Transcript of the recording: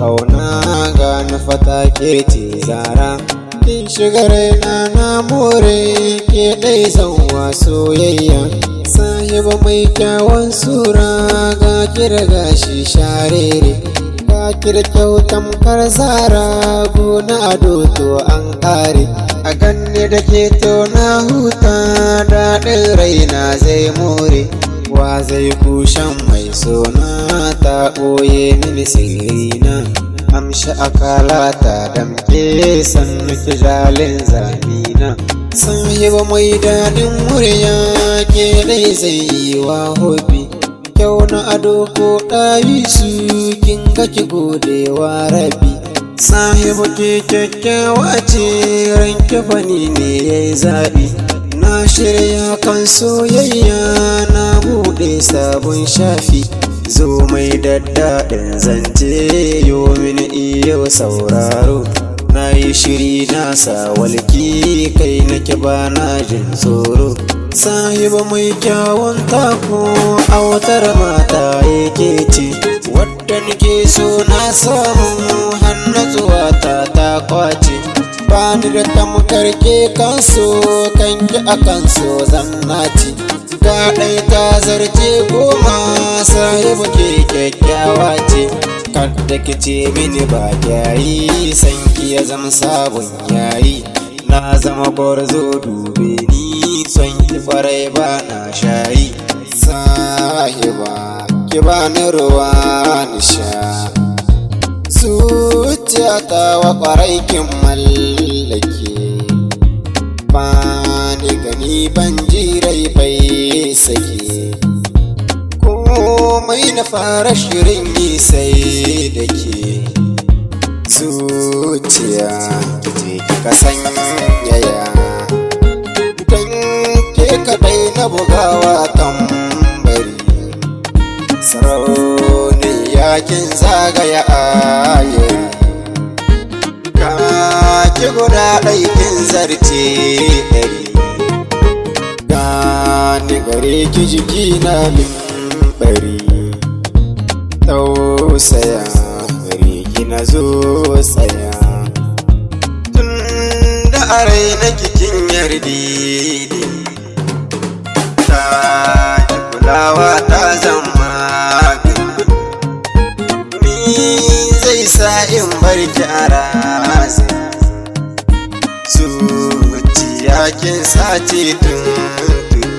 Kauna ga na fata ke ce zara. Kin shiga raina na more ke ɗai zanwa soyayya. Sahiba mai kyawun sura ga kira gashi sharere. Ga kira kyau tamkar zara gona ado to an ƙare. A ganni da ke to na huta daɗin raina zai more. Wa zai kushen mai sona ta ɓoye mini sirrina. Amshi akala ta damke sannu kijalin zamina. Sahiba mai daɗin murya ke dai zai yi wa hobi. Kyau na ado ko ɗawi su kin ga ki gode wa rabi. Sahibu ke kyakkyawa ce ranke fani ne yayi zaɓi. Na shirya kan soyayya na buɗe sabon shafi. Zo mai daddaɗin zance yo mini iyo sauraro. Na yi shiri na sa walki kai nake ba na jin tsoro. Sahiba mai kyawun taku autar mata yake ce. Wadda nake so na samu hannatsuwa ta ta kwace. Bani da tamkar ke kanso kanki akan so zannaci. Ga ɗai ta zarce goma sahibu ke kyakkyawa ce. Kadda ki ce mini ba kyayi sanki ya zama sabon yayi. Na zama gwarzo dube ni son ki kwarai ba na shayi. Sahiba ki bani ruwa ni sha. Zuciya ta wa kwarai kin mallake. Ba ni gani ban ji rai bai sake. Komai na fara shirin yi sai da ke. Zuciya kice kika sanyaya. Dan ke kaɗai na bugawa tambari. Sarauniya kin zagaya ayari. Ka ki guda ɗai kin zarce ɗari. Gani gare ki jiki na min bari. Tausaya gare ki na zo tsaya. Tun da a rai na kin yarda da ni. Ta ki kulawa ta zama gani. Ni zai sa in bar ki a razani. Zuciya kin sace tuntuni.